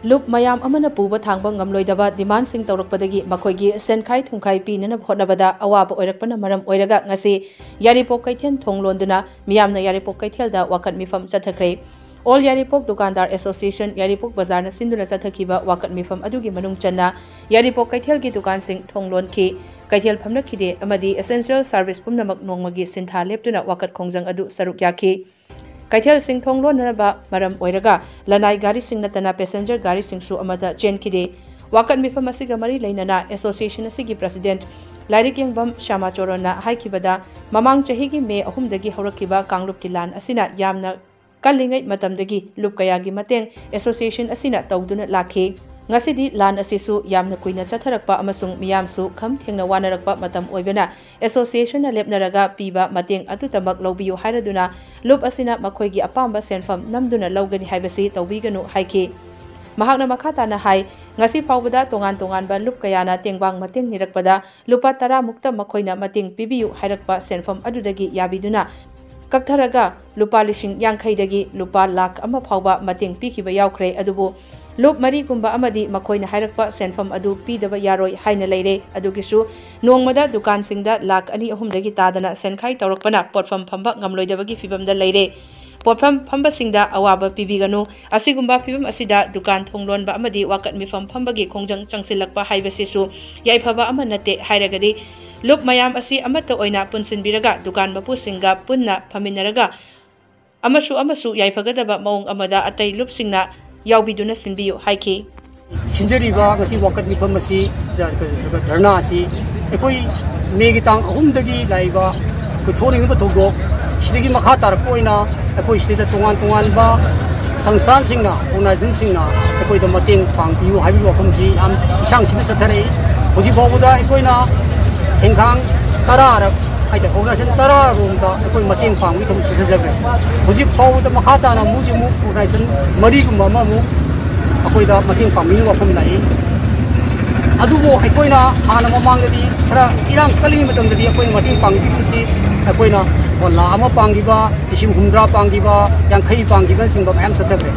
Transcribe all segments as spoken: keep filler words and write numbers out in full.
ꯂꯨꯞ ꯃꯌꯥꯝ ꯑꯃꯅ ꯄꯨꯕ ꯊꯥꯡꯕ ꯉꯝꯂꯣꯏꯗꯕ ꯗꯤꯃꯥꯟꯁꯤꯡ ꯇꯧꯔꯛꯄꯗꯒꯤ ꯃꯈꯣꯏꯒꯤ ꯁꯦꯟꯈꯥꯏ ꯊꯨꯝꯈꯥꯏ ꯄꯤꯅꯅꯕ ꯍꯣꯠꯅꯕꯗ ꯑꯋꯥꯕ ꯑꯣꯏꯔꯛꯄꯅ ꯃꯔꯝ ꯑꯣꯏꯔꯒ ꯉꯁꯤ ꯌꯥꯏꯔꯤꯄꯣꯛ ꯀꯩꯊꯦꯜ ꯊꯣꯡ ꯂꯣꯟꯗꯨꯅ ꯃꯤꯌꯥꯝꯅ ꯌꯥꯏꯔꯤꯄꯣꯛ ꯀꯩꯊꯦꯜꯗ ꯋꯥꯀꯠ ꯃꯤꯐꯝ ꯆꯠꯊꯈ꯭ꯔꯦ꯫ ꯑꯣꯜ ꯌꯥꯏꯔꯤꯄꯣꯛ ꯗꯨꯀꯥꯟꯗꯥꯔ ꯑꯦꯁꯣꯁꯤꯌꯦꯁꯟ ꯌꯥꯏꯔꯤꯄꯣꯛ ꯕꯖꯥꯔꯅ ꯁꯤꯟꯗꯨꯅ ꯆꯠꯊꯈꯤꯕ ꯋꯥꯀꯠ ꯃꯤꯐꯝ ꯑꯗꯨꯒꯤ ꯃꯅꯨꯡ ꯆꯟꯅ ꯌꯥꯏꯔꯤꯄꯣꯛ ꯀꯩꯊꯦꯜꯒꯤ ꯗꯨꯀꯥꯟꯁꯤꯡ ꯊꯣꯡ ꯂꯣꯟꯈꯤ꯫ ꯀꯩꯊꯦꯜ ꯐꯝꯂꯛꯈꯤꯗꯦ ꯑꯃꯗꯤ essential service ꯄꯨꯝꯅꯃꯛ ꯅꯣꯡꯃꯒꯤ ꯁꯤꯟꯊꯥ ꯂꯦꯞꯇꯨꯅ ꯋꯥꯀꯠ ꯈꯣꯡꯖꯪ ꯑꯗꯨ ꯁꯔꯨꯛ ꯌꯥꯈꯤ꯫ ꯀꯩꯊꯦꯜꯁꯤꯡ ꯊꯣꯡ ꯂꯣꯟꯅꯅꯕ ꯃꯔꯝ ꯑꯣꯏꯔꯒ ꯂꯅꯥꯏ ꯒꯥꯔꯤꯁꯤꯡ ꯅꯠꯇꯅ passenger ꯒꯥꯔꯤꯁꯤꯡꯁꯨ ꯑꯃꯠꯇ ꯆꯦꯟꯈꯤꯗꯦ꯫ ꯋꯥꯀꯠ ꯃꯤꯐꯝ ꯑꯁꯤꯒ ꯃꯔꯤ ꯂꯩꯅꯅ ꯑꯦꯁꯣꯁꯤꯌꯦꯁꯟ ꯑꯁꯤꯒꯤ ꯄ꯭ꯔꯁꯤꯗꯦꯟꯠ ꯂꯥꯏꯔꯤꯛ ꯌꯦꯡꯕꯝ ꯁ꯭ꯌꯥꯃꯥꯆꯣꯔꯟꯅ ꯍꯥꯏꯈꯤꯕꯗ, ꯃꯃꯥꯡ ꯆꯍꯤꯒꯤ ꯃꯦ ꯑꯍꯨꯝꯗꯒꯤ ꯍꯧꯔꯛꯈꯤꯕ ꯀꯥꯡꯂꯨꯞꯀꯤ ꯂꯥꯟ ꯑꯁꯤꯅ ꯌꯥꯝꯅ ꯀꯜꯂꯤꯉꯩ ꯃꯇꯝꯗꯒꯤ ꯂꯨꯞ ꯀꯌꯥꯒꯤ ꯃꯇꯦꯡ ꯑꯦꯁꯣꯁꯤꯌꯦꯁꯟ ꯑꯁꯤꯅ ꯇꯧꯗꯨꯅ ꯂꯥꯛꯈꯤ꯫ ꯉꯁꯤꯗꯤ ꯂꯥꯟ ꯑꯁꯤꯁꯨ ꯌꯥꯝꯅ ꯀꯨꯏꯅ ꯆꯠꯊꯔꯛꯄ ꯑꯃꯁꯨꯡ ꯃꯤꯌꯥꯝꯁꯨ ꯈꯝ ꯊꯦꯡꯅ ꯋꯥꯅꯔꯛꯄ ꯃꯇꯝ ꯑꯣꯏꯕꯅ, ꯑꯦꯁꯣꯁꯤꯌꯦꯁꯟꯅ ꯂꯦꯞꯅꯔꯒ ꯄꯤꯕ ꯃꯇꯦꯡ ꯑꯗꯨꯇꯃꯛ ꯂꯧꯕꯤꯌꯨ ꯍꯥꯏꯔꯗꯨꯅ ꯂꯨꯞ ꯑꯁꯤꯅ ꯃꯈꯣꯏꯒꯤ ꯑꯄꯥꯝꯕ ꯁꯦꯟꯐꯝ ꯅꯝꯗꯨꯅ ꯂꯧꯒꯅꯤ ꯍꯥꯏꯕꯁꯤ ꯇꯧꯕꯤꯒꯅꯨ ꯍꯥꯏꯈꯤ꯫ ꯃꯍꯥꯛꯅ ꯃꯈꯥ ꯇꯥꯅ ꯍꯥꯏ, ꯉꯁꯤ ꯐꯥꯎꯕꯗ ꯇꯣꯉꯥꯟ ꯇꯣꯉꯥꯟꯕ ꯂꯨꯞ ꯀꯌꯥꯅ ꯇꯦꯡꯕꯥꯡ ꯃꯇꯦꯡ ꯅꯤꯔꯛꯄꯗ ꯂꯨꯄꯥ ꯇꯔꯥ ꯃꯨꯛꯇ ꯃꯈꯣꯏꯅ ꯃꯇꯦꯡ ꯄꯤꯕꯤꯌꯨ ꯍꯥꯏꯔꯛꯄ ꯁꯦꯟꯐꯝ ꯑꯗꯨꯗꯒꯤ ꯌꯥꯕꯤꯗꯨꯅ ꯀꯛꯊꯔꯒ ꯂꯨꯄꯥ ꯂꯤꯁꯤꯡ ꯌꯥꯡꯈꯩꯗꯒꯤ ꯂꯨꯄꯥ ꯂꯥꯈ ꯑꯃ ꯐꯥꯎꯕ ꯃꯇꯦꯡ ꯄꯤꯈꯤꯕ ꯌꯥꯎꯈ꯭ꯔꯦ꯫ ꯑꯗꯨꯕꯨ ꯂꯨꯞ ꯃꯔꯤꯒꯨꯝꯕ ꯑꯃꯗꯤ ꯃꯈꯣꯏꯅ ꯍꯥꯏꯔꯛꯄ ꯁꯦꯟꯐꯝ ꯑꯗꯨ ꯄꯤꯗꯕ ꯌꯥꯔꯣꯏ ꯍꯥꯏꯅ ꯂꯩꯔꯦ꯫ ꯑꯗꯨꯒꯤꯁꯨ ꯅꯣꯡꯃꯗ ꯗꯨꯀꯥꯟꯁꯤꯡꯗ ꯂꯥꯈ ꯑꯅꯤ ꯑꯍꯨꯝꯗꯒꯤ ꯇꯥꯗꯅ ꯁꯦꯟꯈꯥꯏ ꯇꯧꯔꯛꯄꯅ ꯄꯣꯠꯐꯝ ꯐꯝꯕ ꯉꯝꯂꯣꯏꯗꯕꯒꯤ ꯐꯤꯕꯝꯗ ꯂꯩꯔꯦ꯫ ꯄꯣꯠꯐꯝ ꯐꯝꯕꯁꯤꯡꯗ ꯑꯋꯥꯕ ꯄꯤꯕꯤꯒꯅꯨ꯫ ꯑꯁꯤꯒꯨꯝꯕ ꯐꯤꯕꯝ ꯑꯁꯤꯗ ꯗꯨꯀꯥꯟ ꯊꯣꯡ ꯂꯣꯟꯕ ꯑꯃꯗꯤ ꯋꯥꯀꯠ ꯃꯤꯐꯝ ꯐꯝꯕꯒꯤ ꯈꯣꯡꯖꯪ ꯆꯪꯁꯤꯜꯂꯛꯄ ꯍꯥꯏꯕꯁꯤꯁꯨ ꯌꯥꯏꯐꯕ ꯑꯃ ꯅꯠꯇꯦ ꯍꯥꯏꯔꯒꯗꯤ, ꯂꯨꯞ ꯃꯌꯥꯝ ꯑꯁꯤ ꯑꯃꯠꯇ ꯑꯣꯏꯅ ꯄꯨꯟꯁꯤꯟꯕꯤꯔꯒ ꯗꯨꯀꯥꯟ ꯃꯄꯨꯁꯤꯡꯒ ꯄꯨꯟꯅ ꯐꯝꯃꯤꯟꯅꯔꯒ ꯑꯃꯁꯨ ꯑꯃꯁꯨ ꯌꯥꯏꯐꯒꯗꯕ ꯃꯑꯣꯡ ꯑꯃꯗ ꯑꯇꯩ ꯂꯨꯞꯁꯤꯡꯅ ꯌꯥꯎꯕꯤꯗꯨꯅ ꯁꯤꯟꯕꯤꯌꯨ ꯍꯥꯏꯈꯤ꯫ ꯁꯤꯟꯖꯔꯤꯕ ꯉꯁꯤ ꯋꯥꯀꯠ ꯃꯤꯐꯝ ꯑꯁꯤ, ꯙꯔꯅꯥ ꯑꯁꯤ ꯑꯩꯈꯣꯏ ꯃꯦꯒꯤ ꯇꯥꯡ ꯑꯍꯨꯝꯗꯒꯤ ꯂꯥꯛꯏꯕ ꯑꯩꯈꯣꯏ ꯊꯣꯛꯅꯤꯡꯉꯤꯕ ꯊꯧꯗꯣꯛ ꯁꯤꯗꯒꯤ ꯃꯈꯥ ꯇꯥꯔꯛꯄ ꯑꯣꯏꯅ ꯑꯩꯈꯣꯏ ꯁꯤꯗ ꯇꯣꯉꯥꯟ ꯇꯣꯉꯥꯟꯕ ꯁꯪꯁꯊꯥꯟꯁꯤꯡꯅ, organizationꯁꯤꯡꯅ ꯑꯩꯈꯣꯏꯗ ꯃꯇꯦꯡ ꯄꯥꯡꯕꯤꯌꯨ ꯍꯥꯏꯕꯒꯤ ꯋꯥꯐꯝꯁꯤ ꯌꯥꯝ ꯏꯁꯥꯡ ꯁꯤꯗ ꯆꯠꯊꯔꯛꯏ꯫ ꯍꯧꯖꯤꯛ ꯐꯥꯎꯕꯗ ꯑꯩꯈꯣꯏꯅ ꯊꯦꯡꯈꯥꯡ ꯇꯔꯥꯔꯛ ꯍꯥꯏꯇꯥꯔꯦ, organization ꯇꯔꯥꯔꯣꯝꯗ ꯑꯩꯈꯣꯏ ꯃꯇꯦꯡ ꯄꯥꯡꯕꯒꯤ ꯊꯕꯛ ꯆꯠꯊꯖꯈ꯭ꯔꯦ꯫ ꯍꯧꯖꯤꯛ ꯐꯥꯎꯕꯗ ꯃꯈꯥ ꯇꯥꯅ ꯑꯃꯨꯛ ꯍꯧꯖꯤꯛ ꯑꯃꯨꯛ organization ꯃꯔꯤꯒꯨꯝꯕ ꯑꯃꯃꯨꯛ ꯑꯩꯈꯣꯏꯗ ꯃꯇꯦꯡ ꯄꯥꯡꯕꯤꯅꯕ ꯋꯥꯐꯝ ꯂꯥꯛꯏ꯫ ꯑꯗꯨꯕꯨ ꯑꯩꯈꯣꯏꯅ ꯍꯥꯟꯅ ꯃꯃꯥꯡꯗꯗꯤ ꯈꯔ ꯏꯔꯥꯡ ꯀꯜꯂꯤꯉꯩ ꯃꯇꯝꯗꯗꯤ ꯑꯩꯈꯣꯏꯅ ꯃꯇꯦꯡ ꯄꯥꯡꯕꯤꯕꯁꯤ ꯑꯩꯈꯣꯏꯅ ꯂꯨꯄꯥ ꯂꯥꯈ ꯑꯃ ꯄꯥꯡꯈꯤꯕ, ꯂꯤꯁꯤꯡ ꯍꯨꯝꯗ꯭ꯔꯥ ꯄꯥꯡꯈꯤꯕ, ꯌꯥꯡꯈꯩ ꯄꯥꯡꯈꯤꯕꯅꯆꯤꯡꯕ ꯃꯌꯥꯝ ꯆꯠꯊꯈ꯭ꯔꯦ꯫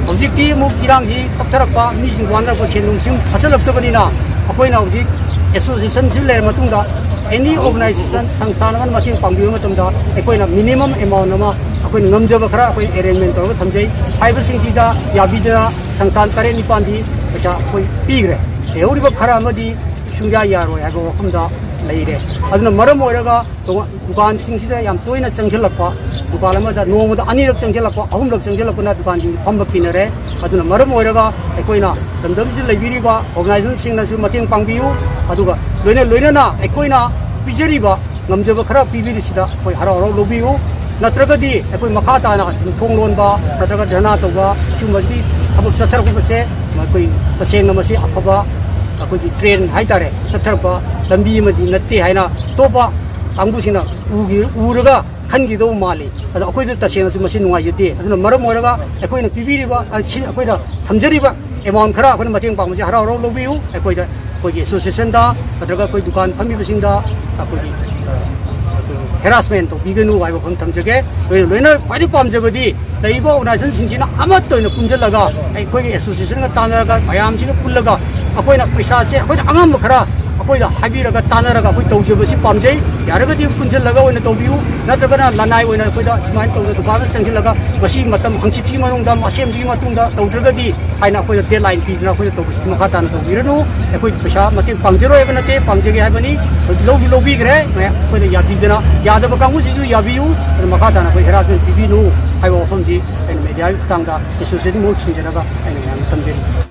ꯍꯧꯖꯤꯛꯇꯤ ꯑꯃꯨꯛ ꯏꯔꯥꯡꯁꯤ ꯇꯞꯊꯔꯛꯄ, ꯃꯤꯁꯤꯡ ꯋꯥꯅꯔꯛꯄ, ꯁꯦꯟ ꯅꯨꯡ ꯁꯨꯝ ꯐꯆꯜꯂꯛꯇꯕꯅꯤꯅ, ꯑꯩꯈꯣꯏꯅ ꯍꯧꯖꯤꯛ ꯑꯦꯁꯣꯁꯤꯌꯦꯁꯟꯁꯤ ꯂꯩꯔ ꯃꯇꯨꯡꯗ, ꯑꯦꯅꯤ ꯑꯣꯔꯒꯅꯥꯏꯖꯦꯁꯟ, ꯁꯪꯁꯊꯥꯟ ꯑꯃꯅ ꯃꯇꯦꯡ ꯄꯥꯡꯕꯤꯕ ꯃꯇꯝꯗ, ꯑꯩꯈꯣꯏꯅ ꯃꯤꯅꯤꯃꯝ ꯑꯦꯃꯥꯎꯟ ꯑꯃ ꯑꯩꯈꯣꯏꯅ ꯉꯝꯖꯕ ꯈꯔ ꯑꯩꯈꯣꯏ ꯑꯦꯔꯦꯟꯖꯃꯦꯟ ꯇꯧꯔꯒ ꯊꯝꯖꯩ꯫ ꯍꯥꯏꯕꯁꯤꯡꯁꯤꯗ ꯌꯥꯕꯤꯗꯅ ꯁꯪꯁꯊꯥꯟ ꯇꯔꯦꯠ ꯅꯤꯄꯥꯟꯗꯤ ꯄꯩꯁꯥ ꯑꯩꯈꯣꯏ ꯄꯤꯈ꯭ꯔꯦ꯫ ꯂꯩꯍꯧꯔꯤꯕ ꯈꯔ ꯑꯃꯗꯤ ꯁꯨꯡꯌꯥ ꯌꯥꯔꯣꯏ ꯍꯥꯏꯕ ꯋꯥꯐꯝꯗ ꯂꯩꯔꯦ꯫ ꯑꯗꯨꯅ ꯃꯔꯝ ꯑꯣꯏꯔꯒ ꯇꯣꯉꯥꯟ-, ꯗꯨꯀꯥꯟꯁꯤꯡꯁꯤꯗ ꯌꯥꯝ ꯇꯣꯏꯅ ꯆꯪꯁꯤꯜꯂꯛꯄ, ꯗꯨꯀꯥꯟ ꯑꯃꯗ ꯅꯣꯡꯃꯗ ꯑꯅꯤꯔꯛ ꯆꯪꯁꯤꯜꯂꯛꯄ, ꯑꯍꯨꯝꯂꯛ ꯆꯪꯁꯤꯜꯂꯛꯄꯅ ꯗꯨꯀꯥꯟꯁꯤꯡ ꯐꯝꯕ ꯀꯤꯅꯔꯦ꯫ ꯑꯗꯨꯅ ꯃꯔꯝ ꯑꯣꯏꯔꯒ ꯑꯩꯈꯣꯏꯅ ꯂꯝꯗꯝꯁꯤꯗ ꯂꯩꯕꯤꯔꯤꯕ ꯑꯣꯔꯒꯅꯥꯏꯖꯦꯁꯟꯁꯤꯡꯅꯁꯨ ꯃꯇꯦꯡ ꯄꯥꯡꯕꯤꯌꯨ, ꯑꯗꯨꯒ ꯂꯣꯏꯅ ꯂꯣꯏꯅꯅ ꯑꯩꯈꯣꯏꯅ ꯄꯤꯖꯔꯤꯕ, ꯉꯝꯖꯕ ꯈꯔ ꯄꯤꯕꯤꯔꯤꯁꯤꯗ ꯑꯩꯈꯣꯏ ꯍꯔꯥꯎ ꯍꯔꯥꯎ ꯂꯧꯕꯤꯌꯨ꯫ ꯅꯠꯇ꯭ꯔꯒꯗꯤ ꯑꯩꯈꯣꯏ ꯃꯈꯥ ꯇꯥꯅ ꯊꯣꯡ ꯂꯣꯟꯕ ꯅꯠꯇ꯭ꯔꯒ ꯙꯔꯅꯥ ꯇꯧꯕ ꯁꯤꯒꯨꯝꯕꯁꯤꯒꯤ ꯊꯕꯛ ꯆꯠꯊꯔꯛꯄꯁꯦ ꯑꯩꯈꯣꯏ ꯇꯁꯦꯡꯅ ꯃꯁꯤ ꯑꯐꯕ ꯑꯩꯈꯣꯏꯒꯤ ꯇ꯭ꯔꯦꯟ ꯍꯥꯏꯇꯥꯔꯦ, ꯆꯠꯊꯔꯛꯄ ꯂꯝꯕꯤ ꯑꯃꯗꯤ ꯅꯠꯇꯦ ꯍꯥꯏꯅ ꯑꯇꯣꯞꯄ ꯀꯥꯡꯕꯨꯁꯤꯡꯅ ꯎꯒꯤ-, ꯎꯔꯒ ꯈꯟꯈꯤꯗꯧꯕ ꯃꯥꯜꯂꯤ꯫ ꯑꯗꯣ ꯑꯩꯈꯣꯏꯗ ꯇꯁꯦꯡꯅꯁꯨ ꯃꯁꯤ ꯅꯨꯡꯉꯥꯏꯖꯗꯦ꯫ ꯑꯗꯨꯅ ꯃꯔꯝ ꯑꯣꯏꯔꯒ ꯑꯩꯈꯣꯏꯅ ꯄꯤꯕꯤꯔꯤꯕ, ꯑ, ꯁꯤ ꯑꯩꯈꯣꯏꯗ ꯊꯝꯖꯔꯤꯕ ꯑꯦꯃꯥꯎꯟ ꯈꯔ ꯑꯩꯈꯣꯏꯅ ꯃꯇꯦꯡ ꯄꯥꯡꯕꯁꯦ ꯍꯔꯥꯎ ꯍꯔꯥꯎ ꯂꯧꯕꯤꯌꯨ꯫ ꯑꯩꯈꯣꯏꯗ, ꯑꯩꯈꯣꯏꯒꯤ ꯑꯦꯁꯣꯁꯤꯌꯦꯁꯟꯗ ꯅꯠꯇ꯭ꯔꯒ ꯑꯩꯈꯣꯏ ꯗꯨꯀꯥꯟ ꯐꯝꯃꯤꯕꯁꯤꯡꯗ ꯑꯩꯈꯣꯏꯒꯤ, ꯑ, ꯍꯦꯔꯥꯁꯃꯦꯟ ꯇꯧꯕꯤꯒꯅꯨ ꯍꯥꯏꯕ ꯋꯥꯐꯝ ꯊꯝꯖꯒꯦ꯫ ꯂꯣꯏꯅ, ꯂꯣꯏꯅ ꯈ꯭ꯋꯥꯏꯗꯒꯤ ꯄꯥꯝꯖꯕꯗꯤ ꯂꯩꯔꯤꯕ ꯑꯣꯔꯒꯅꯥꯏꯖꯦꯁꯟꯁꯤꯡꯁꯤꯅ ꯑꯃꯠꯇ ꯑꯣꯏꯅ ꯄꯨꯟꯁꯤꯜꯂꯒ, ꯑꯩꯈꯣꯏꯒꯤ ꯑꯦꯁꯣꯁꯤꯌꯦꯁꯟꯒ ꯇꯥꯟꯅꯔꯒ, ꯃꯌꯥꯝꯁꯤꯒ ꯄꯨꯜꯂꯒ, ꯑꯩꯈꯣꯏꯅ ꯄꯩꯁꯥꯁꯦ ꯑꯩꯈꯣꯏꯅ ꯑꯉꯝꯕ ꯈꯔ ꯑꯩꯈꯣꯏꯗ ꯍꯥꯏꯕꯤꯔꯒ ꯇꯥꯟꯅꯔꯒ ꯑꯩꯈꯣꯏ ꯇꯧꯖꯕꯁꯤ ꯄꯥꯝꯖꯩ꯫ ꯌꯥꯔꯒꯗꯤ ꯄꯨꯟꯁꯤꯜꯂꯒ ꯑꯣꯏꯅ ꯇꯧꯕꯤꯌꯨ, ꯅꯠꯇ꯭ꯔꯒꯅ ꯂꯅꯥꯏ ꯑꯣꯏꯅ ꯑꯩꯈꯣꯏꯗ ꯁꯨꯃꯥꯏꯅ ꯇꯧꯗꯅ ꯗꯨꯀꯥꯟꯗ ꯆꯪꯁꯤꯜꯂꯒ ꯃꯁꯤ ꯃꯇꯝ ꯍꯪꯆꯤꯠꯁꯤꯒꯤ ꯃꯅꯨꯡꯗ, ꯑꯁꯦꯝꯕꯁꯤꯒꯤ ꯃꯇꯨꯡꯗ ꯇꯧꯗ꯭ꯔꯒꯗꯤ ꯍꯥꯏꯅ ꯑꯩꯈꯣꯏꯗ ꯗꯦꯗꯂꯥꯏꯟ ꯄꯤꯗꯅ ꯑꯩꯈꯣꯏꯗ ꯇꯧꯕꯁꯤꯗꯤ ꯃꯈꯥ ꯇꯥꯅ ꯇꯧꯕꯤꯔꯅꯨ꯫ ꯑꯩꯈꯣꯏ ꯄꯩꯁꯥ ꯃꯇꯦꯡ ꯄꯥꯡꯖꯔꯣꯏ ꯍꯥꯏꯕ ꯅꯠꯇꯦ, ꯄꯥꯡꯖꯒꯦ ꯍꯥꯏꯕꯅꯤ꯫ ꯂꯧꯁꯨ ꯂꯧꯕꯤꯈ꯭ꯔꯦ, ꯑꯩꯈꯣꯏꯗ ꯌꯥꯕꯤꯗꯅ, ꯌꯥꯗꯕ ꯀꯥꯡꯕꯨꯁꯤꯁꯨ ꯌꯥꯕꯤꯌꯨ, ꯑꯗꯨ ꯃꯈꯥ ꯇꯥꯅ ꯑꯩꯈꯣꯏ ꯍꯦꯔꯥꯁꯃꯦꯟ ꯄꯤꯕꯤꯅꯨ ꯍꯥꯏꯕ ꯋꯥꯐꯝꯁꯤ ꯑꯩꯅ ꯃꯦꯗꯤꯌꯥꯒꯤ ꯈꯨꯠꯊꯥꯡꯗ ꯑꯦꯁꯣꯁꯤꯌꯦꯁꯟ ꯃꯍꯨꯠ ꯁꯤꯟꯖꯔꯒ ꯑꯩꯅ ꯃꯌꯥꯝꯗ ꯊꯝꯖꯔꯤ꯫